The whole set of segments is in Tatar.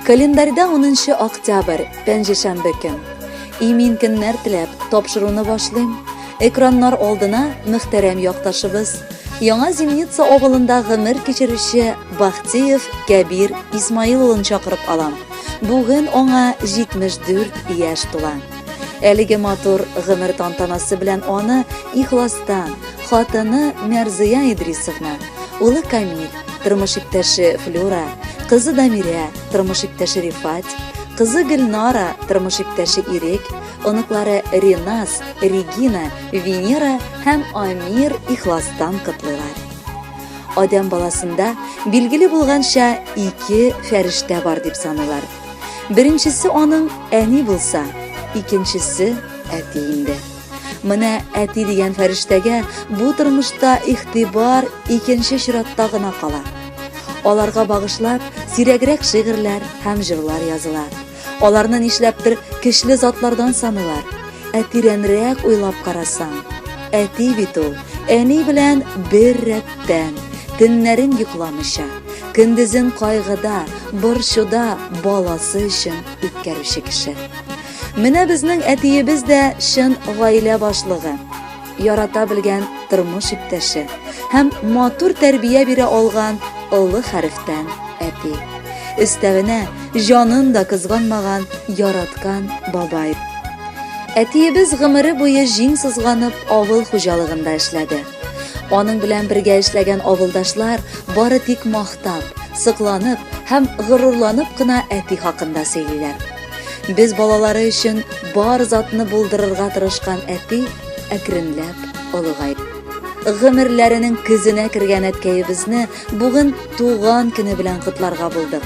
Календарьда 10 октябрь, пәнҗешәмбе көн. Имин көннәр теләп, тапшыруны башлыйм. Экраннар алдына мөхтәрәм якташыбыз, Яңа Зимница авылында гомер кичерүче Бахтиев Кәбир Исмаил улын чакырып алам. Бүген аңа 74 яшь тула. Әлеге матур гомер тантанасы белән аны ихластан хатыны Мәрзия Идрисовна, улы Камил, тормыш иптәше Флюра, кызы Дамирә, тормыш иптәше Рифат, кызы Гөлнара, тормыш иптәше Ирек, оныклары Риназ, Регина, Венера һәм Амир ихластан котлыйлар. Адәм баласында билгеле булганча ике фәрештә бар дип саныйлар. Беренчесе аның әни булса, икенчесе әти инде. Менә әти дигән фәрештәгә бу тормышта игътибар икенче чиратта гына кала. Аларга багышлап сирәгрәк шигырьләр һәм җырлар языла. Аларны нишләптер көчле затлардан саныйлар. Ә тирәнрәк уйлап карасаң, әти бит ул, әни белән бер рәттән, төннәрен йокламыйча, көндезен кайгыда, борчуда баласы өчен үткәрүче кеше. Менә безнең әтиебез дә чын гаилә башлыгы, ярата белгән тормыш иптәше һәм матур тәрбия бирә алган олы хәрефтән әти. Өстәвенә, җанын да кызганмаган яраткан бабай. Әтиебез гомере буе җиң сызганып авыл хуҗалыгында эшләде. Аның белән бергә эшләгән авылдашлар бары тик мактап, сокланып һәм горурланып кына әти хакында сөйлиләр. Без балалары өчен бар затны булдырырга тырышкан әти әкренләп олыгайды. Гомерләренең көзенә кергән әткәебезне бүген туган көне белән котларга булдык.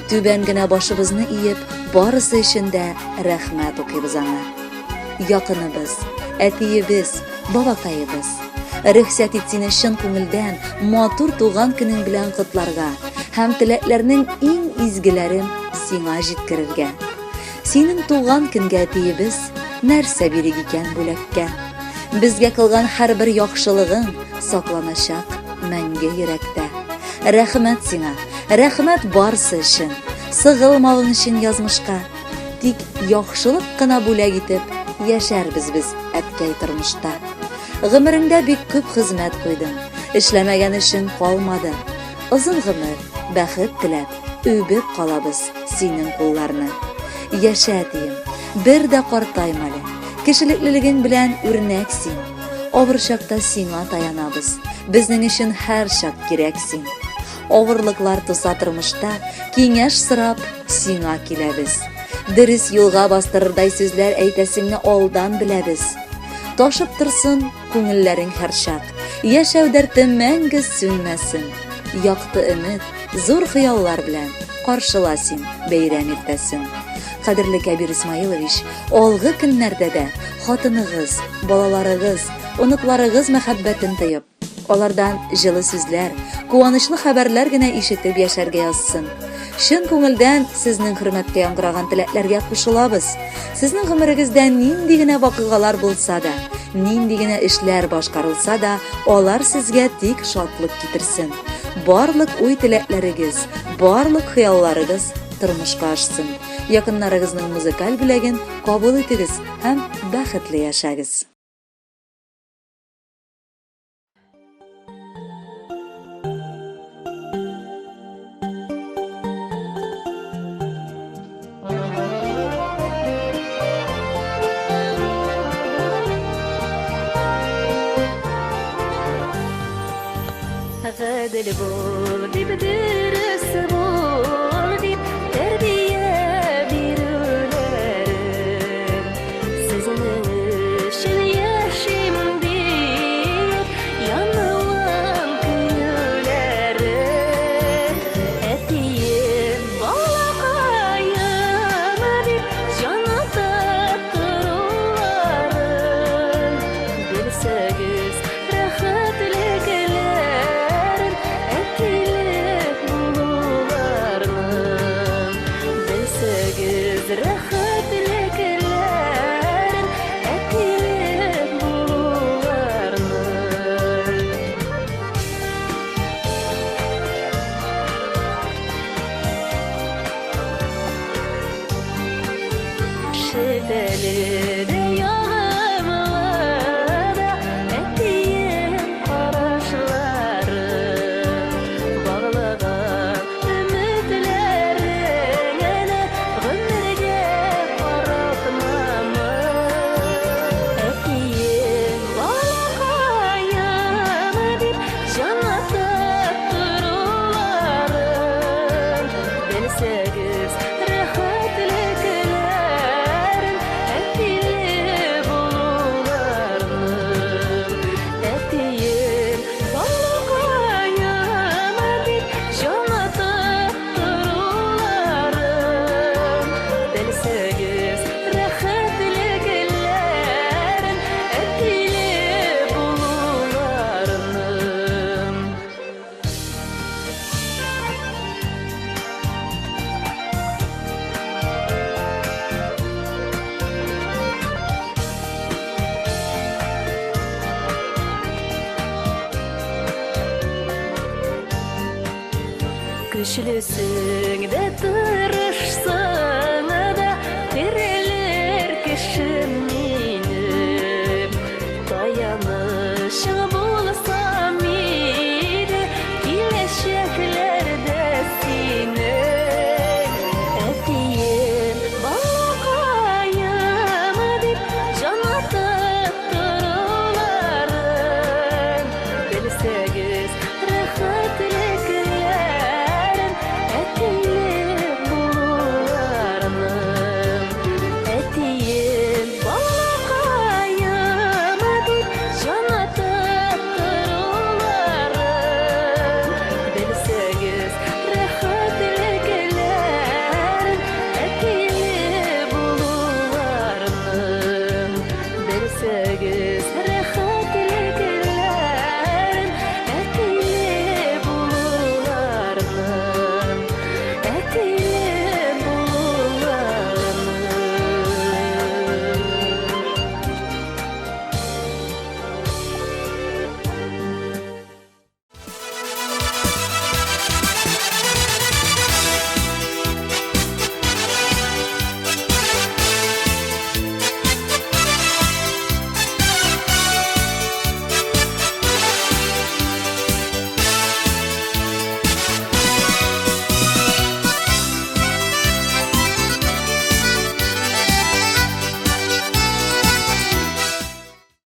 Түбән генә башыбызны иеп, барысы өчен дә рәхмәт укыйбыз аңа. Якыныбыз, әтиебез, бабакаебыз. Рөхсәт ит сине чын күңелдән матур туган көнең белән котларга һәм теләкләрнең иң изгеләрен сиңа җиткерергә. Синең туган көнгә әтиебез нәрсә бирик икән бүләккә? Безгә кылган һәрбер яхшылыгың сакланачак мәңге йөрәктә. Рәхмәт сиңа, рәхмәт барсы өчен, сыгылмавың өчен язмышка. Тик яхшылык кына бүләк итеп яшәрбез без, әткәй, тормышта. Гомереңдә бик күп хезмәт куйдың, эшләмәгән эшең калмады. Озын гомер, бәхет теләп, үбеп калабыз синең кулларны. Яшә, әтием, бер дә картайма әле. Кешелеклелегең белән үрнәк син. Авыр чакта сиңа таянабыз. Безнең өчен һәрчак кирәк син. Авырлыклар туса тормышта, киңәш сорап, сиңа киләбез. Дөрес юлга бастырырдай сүзләр әйтәсеңне алдан беләбез. Ташып торсын күңелләрең һәрчак. Яшәү дәрте мәңге сүнмәсен. Якты өмет, зур хыяллар белән каршыла син бәйрәм иртәсен. Кадерле Кәбир Исмаилович, алгы көннәрдә дә хатыныгыз, балаларыгыз, оныкларыгыз мәхәббәтен тоеп, алардан җылы сүзләр, куанычлы хәбәрләр генә ишетеп яшәргә язсын. Чын күңелдән сезнең хөрмәткә яңгыраган теләкләргә кушылабыз. Сезнең гомерегездә нинди генә вакыйгалар булса да, нинди генә эшләр башкарылса да, алар сезгә тик шатлык китерсен. Барлык уй-теләкләрегез, барлык хыялларыгыз тормышка ашсын. Якыннарыгызның музыкаль бүләген кабул итегез һәм бәхетле яшәгез. Гадел бул дип, дөрес бул дип, тәрбия бирүләрен. Сезнең өчен яшим дип, януым көюләрен. Әтием, балакаем дип, җанатып торуларын. Белсәгез, рәхәтлекләрен, әтилек булуның. Шелтәле дә, ягымлы да әтием карашлары. Баглаган өметләреңне гомергә каратмамы. Әтием, балакаем дип җанатып торуларын белсәгез, рәхәтлекләрен әтиле булуларның. Әтием, балакаем дип җанатып торуларын белсәгез, рәхәтлекләрен әтиле булуларның. Көчлесең дә.